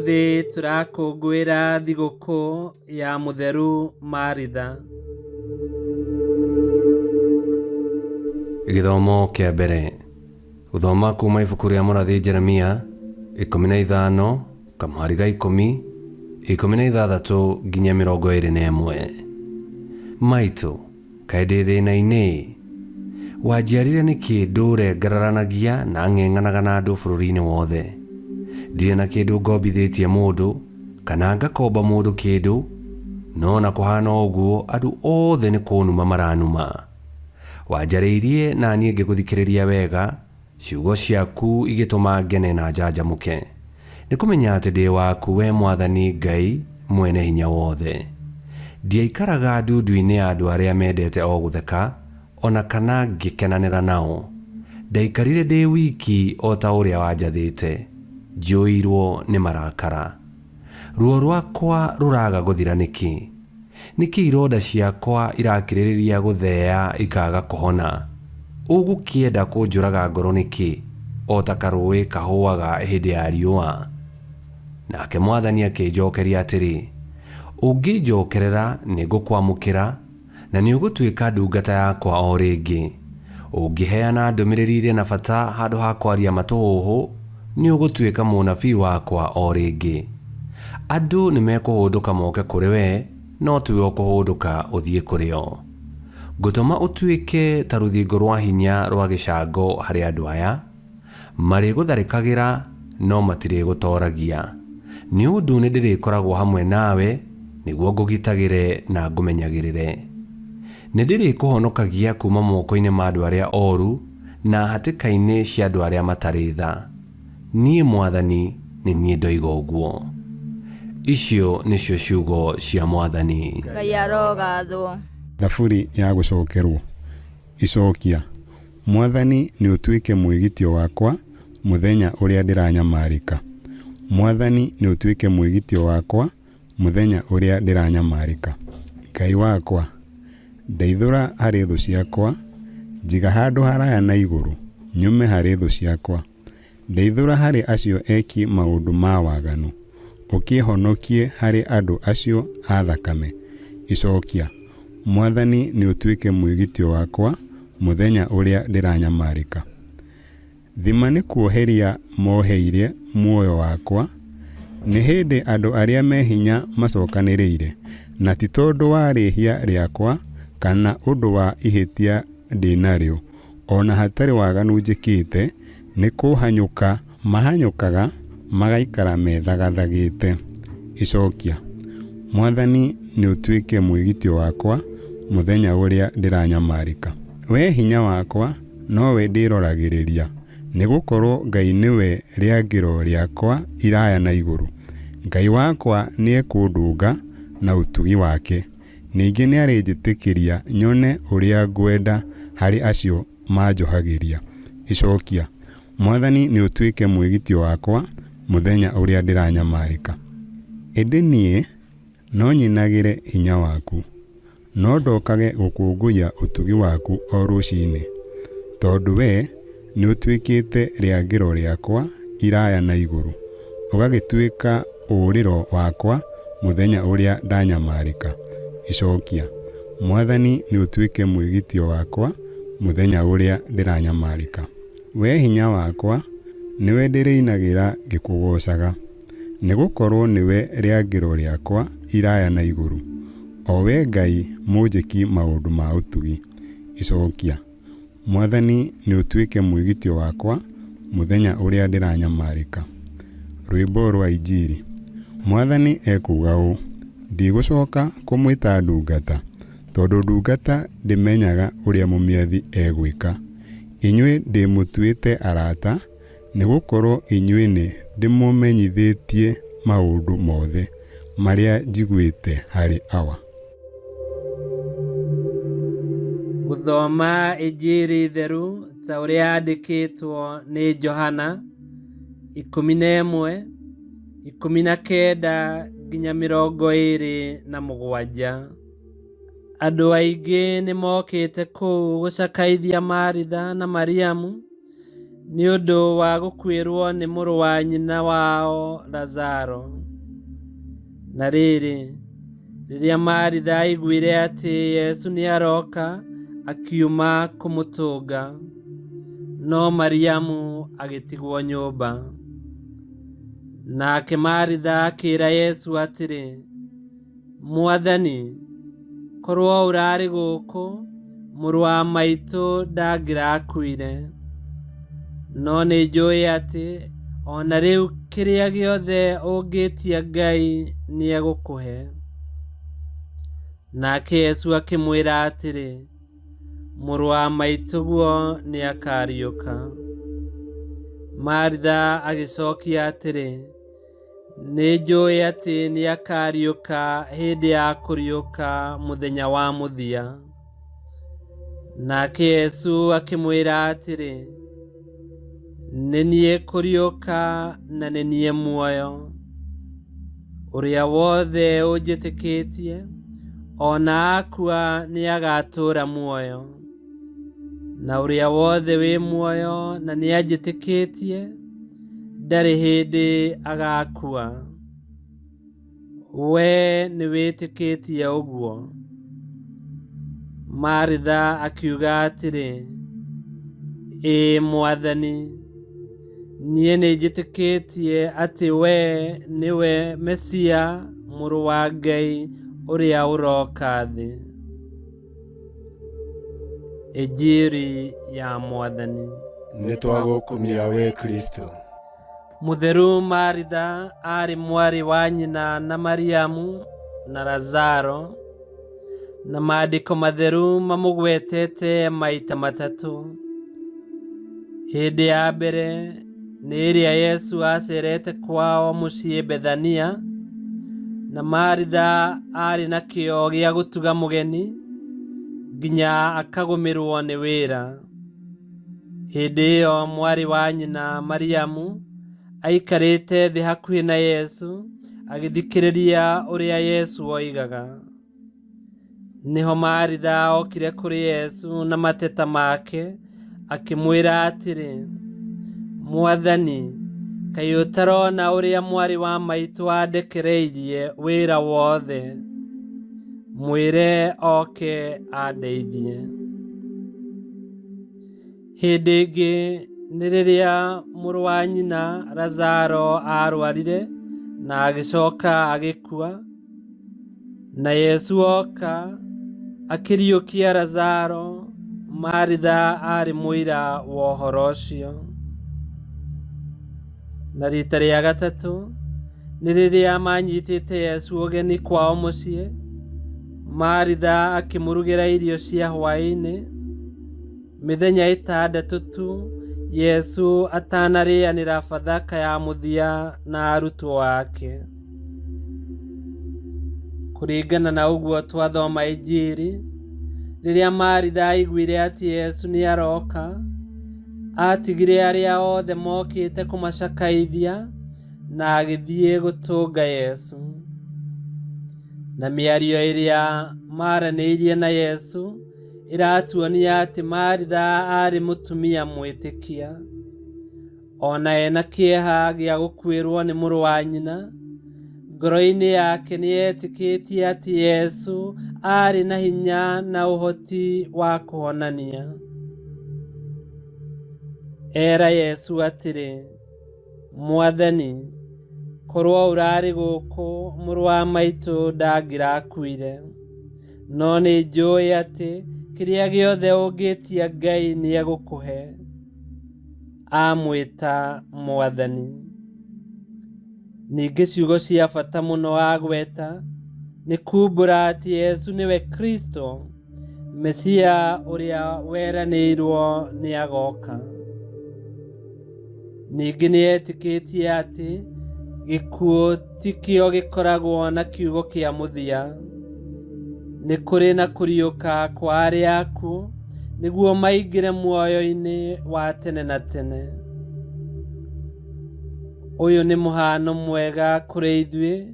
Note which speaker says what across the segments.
Speaker 1: Ũmũthĩ tũrakũngũĩra thigũkũ ya Mũtheru Maritha.
Speaker 2: Gĩthomo kĩa mbere. Gũthoma kuma ibuku rĩa mũrathi Jeremia, 15, kamũhari ga 10, 16 nginya 21. Maitũ, Kaĩ ndĩ thĩna-inĩ-ĩ! Wanjiarire nĩkĩ ndũũre ngararanagia na ng'eng'anaga na andũ bũrũri-inĩ wothe? Ndirĩ na kĩndũ ngombithĩtie mũndũ, kana ngakomba mũndũ kĩndũ, no o na kũhaana ũguo andũ othe nĩ kũnuma maranuma. Wanjarĩirie na niĩ ngĩgũthikĩrĩria wega, Ciugo ciaku igĩtũma ngene na njanjamũke, nĩ kũmenya atĩ ndĩ waku, wee Mwathani Ngai Mwene-Hinya-Wothe. Ndiaikaraga ndundu-inĩ ya andũ arĩa mendete o gũtheka, o na kana ngĩkenanĩra nao. Ndaikarire ndĩ wiki o ta ũrĩa wanjathĩte, njiyũirwo nĩ marakara. Ruo rwakwa rũraaga gũthira nĩkĩ? Nĩkĩ ironda ciakwa irakĩrĩrĩria gũtheea ikaaga kũhona? Ũgũkĩenda kũnjũraga ngoro nĩkĩ, o ta karũũĩ kahũaga hĩndĩ ya riũa? Nake mwathani akĩnjookeria atĩrĩ, Ũngĩnjookerera nĩngũkwamũkĩra, Na nĩũgũtuĩka ndungata yakwa o rĩngĩ. Ũngĩheana ndũmĩrĩri irĩ na bata handũ ha kwaria matũhũhũ, nĩũgũtuĩka mũnabii wakwa o rĩngĩ. Andũ nĩmekũhũndũka moke kũrĩ wee, no tiwe ũkũhũndũka ũthiĩ kũrĩ o. Ngũtũma ũtuĩke ta rũthingo rwa hinya rwa gĩcango harĩ andũ aya. Marĩgũtharĩkagĩra, no matirĩgũtooragia, nĩ ũndũ nĩndĩrĩkoragwo hamwe nawe nĩguo ngũgitagĩre na ngũmenyagĩrĩre. Nĩndĩrĩkũhonokagia kuuma moko-inĩ ma andũ arĩa ooru, na hatĩka-inĩ cia andũ arĩa matarĩ tha. Niĩ mwathani nĩ niĩ ndoiga ũguo. Icio nĩcio ciugo cia mwathani.
Speaker 3: Ngai arogathwo.
Speaker 4: Thaburi ya gũcokerwo. Icokia. Mwathani nĩũtuĩke mwĩgitio wakwa mũthenya ũrĩa ndĩranyamarĩka. Mwathani nĩũtuĩke mwĩgitio wakwa mũthenya ũrĩa ndĩranyamarĩka. Ngai wakwa, ndeithũra harĩ thũ ciakwa, njiga handũ haraya na igũrũ, nyume harĩ thũ ciakwa. Ndeithũra harĩ acio eki maũndũ ma waganu, ũkĩ'honokie harĩ andũ acio a thakame. Icokia, Mwathani nĩũtuĩke mwĩgitio wakwa mũthenya ũrĩa ndĩranyamarĩka. Thima nĩ kuoheria moheirie muoyo wakwa, nĩ hĩndĩ andũ arĩa me hinya macokanĩrĩire, na ti tondũ wa rĩhia rĩakwa kana ũndũ wa ihĩtia ndĩ narĩo, O na hatarĩ waganu njĩkĩte, nĩ kũhanyũka mahanyũkaga magaikara methagathagĩte. Icokia, Mwathani nĩũtuĩke mwĩgitio wakwa mũthenya ũrĩa ndĩranyamarĩka. Wee hinya wakwa, nowe ndĩĩroragĩrĩria, nĩgũkorwo Ngai nĩwe rĩangĩro rĩakwa iraya na igũrũ. Ngai wakwa nĩekũndũnga na ũtugi wake, Ningĩ nĩarĩnjĩtĩkĩria nyone ũrĩa ngwenda harĩ acio manjohagĩria. Icokia, Mwathani nĩũtuĩke mwĩgitio wakwa mũthenya ũrĩa ndĩranyamarĩka. Ĩndĩ niĩ no nyinagĩre hinya waku, no ndokage gũkũngũiya ũtugi waku o rũcinĩ, tondũ wee nĩũtuĩkĩte rĩangĩro rĩakwa iraya na igũrũ, ũgagĩtuĩka ũũrĩro wakwa mũthenya ũrĩa ndanyamarĩka. Icokia, Mwathani nĩũtuĩke mwĩgitio wakwa mũthenya ũrĩa ndĩranyamarĩka. Wee hinya wakwa, nĩwe ndĩrĩinagĩra ngĩkũgoocaga, nĩgũkorwo nĩwe rĩangĩro rĩakwa iraya na igũrũ, o wee Ngai mũnjĩki maũndũ ma ũtugi. Icokia, Mwathani nĩũtuĩke mwĩgitio wakwa mũthenya ũrĩa ndĩranyamarĩka. Rwĩmbo rwa Injiri. Mwathani ekuuga ũũ, Ndigũcoka kũmwĩta ndungata, tondũ ndungata ndĩmenyaga ũrĩa mũmĩathi egwĩka. Inyuĩ ndĩmũtuĩte arata, nĩgũkorwo inyuĩ nĩ ndĩmũmenyithĩtie maũndũ mothe marĩa njiguĩte harĩ Awa.
Speaker 1: Gũthoma Injiri theru ta ũrĩa yandĩkĩtwo nĩ Johana 11, 19 nginya 27. Andũ aingĩ nĩ mokĩte kũu gũcakaithia Maritha na Mariamu. Nĩ ũndũ wa gũkuĩrwo nĩ mũrũ wa nyina wao Lazaro. Na rĩrĩ, rĩrĩa Maritha aiguire atĩ Yesu nĩaroka, akiuma kũmũtũnga, no Mariamu agĩtigwo nyũmba. Nake Maritha akĩĩra Yesu atĩrĩ, Mwathani, korwo ũrarĩ gũkũ, mũrũ wa maitũ ndangĩrakuire. No nĩnjũĩ atĩ o na rĩu kĩrĩa gĩothe ũngĩtia Ngai nĩegũkũhe. Nake Yesu akĩmwĩra atĩrĩ, Mũrũ wa maitũguo nĩakariũka. Maritha agĩcokia atĩrĩ, Nĩnjũĩ atĩ nĩakariũka hĩndĩ ya kũriũka mũthenya wa mũthia. Nake Yesu akĩmwĩra atĩrĩ, Nĩ niĩ kũriũka na nĩ niĩ muoyo. Ũrĩa wothe ũnjĩtĩkĩtie, o na akua nĩagatũũra muoyo. Na ũrĩa wothe wĩ muoyo na nĩanjĩtĩkĩtie, ndarĩ hĩndĩ agakua. Wee nĩwĩtĩkĩtie ũguo? Maritha akiuga atĩrĩ, Ĩĩ Mwathani, niĩ nĩnjĩtĩkĩtie atĩ wee nĩwe Mesia mũrũ wa Ngai ũrĩa ũroka thĩ. Injiri ya Mwathani.
Speaker 3: Nĩtwagũkumia wee Kristo.
Speaker 1: Mũtheru Maritha aarĩ mwarĩ wa nyina na Mariamu na Lazaro, na maandĩko matheru mamũgwetete maita matatũ. Hĩndĩ ya mbere nĩ ĩrĩa Yesu acerete kwao mũciĩ Bethania, na Maritha aarĩ na kĩyo gĩa gũtuga mũgeni nginya akagũmĩrwo nĩ wĩra. Hĩndĩ ĩyo mwarĩ wa nyina Mariamu aikarĩte thĩ hakuhĩ na Yesu agĩthikĩrĩria ũrĩa Yesu oigaga. Nĩho Maritha okire kũrĩ Yesu na mateta make akĩmwĩra atĩrĩ, Mwathani, kaĩ ũtarona ũrĩa mwarĩ wa maitũ andekereirie wĩra wothe? Mwĩre oke andeithie. Hĩndĩ ĩngĩ nĩ rĩrĩa mũrũ wa nyina Lazaro arwarire na agĩcoka agĩkua, na Yesu oka akĩriũkia Lazaro, Maritha aarĩ mũira wa ũhoro ũcio. Na rita rĩa gatatũ nĩ rĩrĩa manyitĩte Yesu ũgeni kwao mũciĩ, Maritha akĩmũrugĩra irio cia hwaĩ-inĩ. Mĩthenya ĩtandatũ tu Yesu atanarĩanĩra Bathaka ya mũthia na arutwo ake. Kũringana na ũguo twathoma Injiri, rĩrĩa Maritha aiguire atĩ Yesu nĩ aroka, atigire arĩa othe mokĩte kũmacakaithia na agĩthiĩ gũtũnga Yesu. Na mĩario ĩrĩa maranĩirie na Yesu ĩratuonia atĩ Maritha aarĩ mũtumia mwĩtĩkia. O na ena kĩeha gĩa gũkuĩrwo nĩ mũrũ wa nyina, ngoro-inĩ yake nĩ etĩkĩtie atĩ Yesu aarĩ na hinya na ũhoti wa kũhonania. Era Yesu atĩrĩ, Mwathani, korwo ũrarĩ gũkũ mũrũ wa maitũ ndangĩrakuire. No nĩ njũĩ atĩ kĩrĩa gĩothe ũngĩtia Ngai nĩegũkũhe. Amwĩta Mwathani. Ningĩ ciugo cia bata mũno agweta nĩ kumbũra atĩ Yesu nĩwe Kristo, Mesia ũrĩa weranĩirwo nĩ agoka. Ningĩ nĩ etĩkĩtie atĩ gĩkuũ ti kĩo gĩkoragwo na kiugo kĩa mũthia. Nĩ kũrĩ na kũriũka kwa arĩa akuũ nĩguo maingĩre muoyo-inĩ wa tene na tene. Ũyũ nĩ mũhano mwega kũrĩ ithuĩ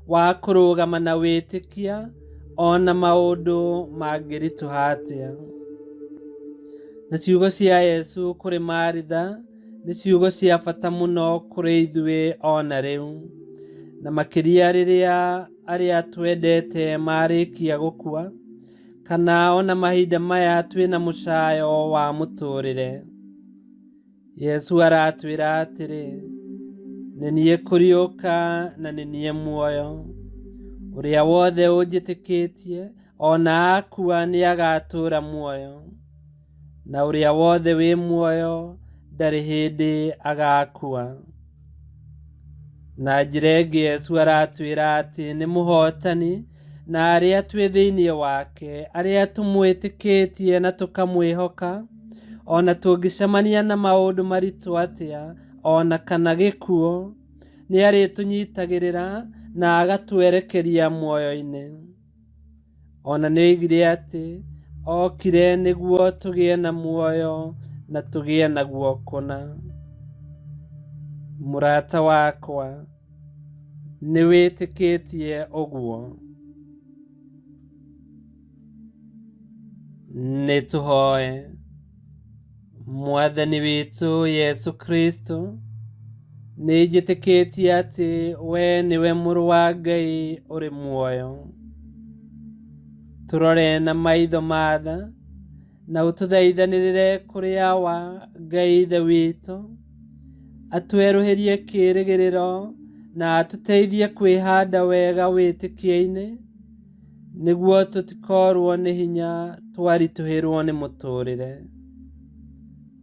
Speaker 1: wa kũrũgama na wĩtĩkia o na maũndũ mangĩritũha atĩa. Na ciugo cia Yesu kũrĩ Maritha Nĩ ciugo cia bata mũno kũrĩ ithuĩ ona rĩu, na makĩria rĩrĩa arĩa twendete marĩkia gũkua, kana ona mahinda maya twĩna mũcayo wa mũtũrĩre. Yesu aratwĩra atĩrĩ, nĩ niĩ kũriũka na nĩ niĩ muoyo. Ũrĩa wothe ũnjĩtĩkĩtie ona akua nĩ agatũũra muoyo, na ũrĩa wothe wĩ muoyo ndarĩ hĩndĩ agakua. Na njĩra ĩngĩ Yesu aratwĩra atĩ nĩ mũhotani, na arĩa twĩ thĩinĩ wake, arĩa tũmwĩtĩkĩtie na tũkamwĩhoka, ona tũngĩcemania na maũndũ maritũ atĩa, ona kana gĩkuũ, nĩ arĩtũnyitagĩrĩra na agatwerekeria muoyo-inĩ. Ona nĩ oigire atĩ okire nĩguo tũgĩe na muoyo na tũgĩe naguo kũna. Mũrata wakwa, nĩ wĩtĩkĩtie ũguo? Nĩ tũhoe. Mwathani witũ Yesu Kristo, nĩ njĩtĩkĩtie atĩ we nĩwe mũrũ wa Ngai ũrĩ muoyo. Tũrore na maitho ma tha na ũtũthaithanĩrĩre kũrĩ Awa Ngai Ithe witũ, atwerũhĩrie kĩĩrĩgĩrĩro na atũteithie kwĩhanda wega wĩtĩkio-inĩ, nĩguo tũtikorwo nĩ hinya twaritũhĩrwo nĩ mũtũrĩre.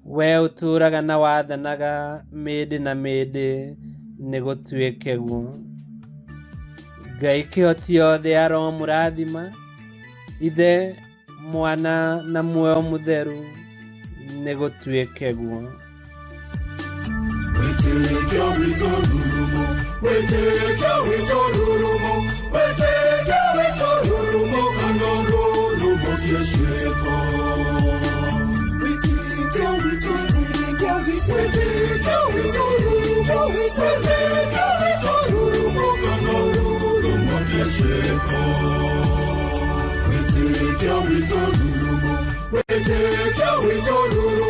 Speaker 1: We ũtũũraga na wathanaga mĩndĩ na mĩndĩ, nĩ gũtuĩke guo. Ngai kĩhoti othe aromũrathima, Ithe, Mwana na Muoyo Mũtheru, nĩ gũtuĩke guo.
Speaker 5: Wĩtĩkio witũ rurumo, wĩtĩkio witũ rurumo, wĩtĩkio witũ rurumo kana rurumo kĩciĩko. Wĩtĩkio witũ, wĩtĩkio witũ, wĩtĩkio witũ rurumo, wĩtĩkio witũ rurumo kana rurumo kĩciĩko. Wĩtĩkio witũ rurumo, wĩtĩkio witũ rurumo.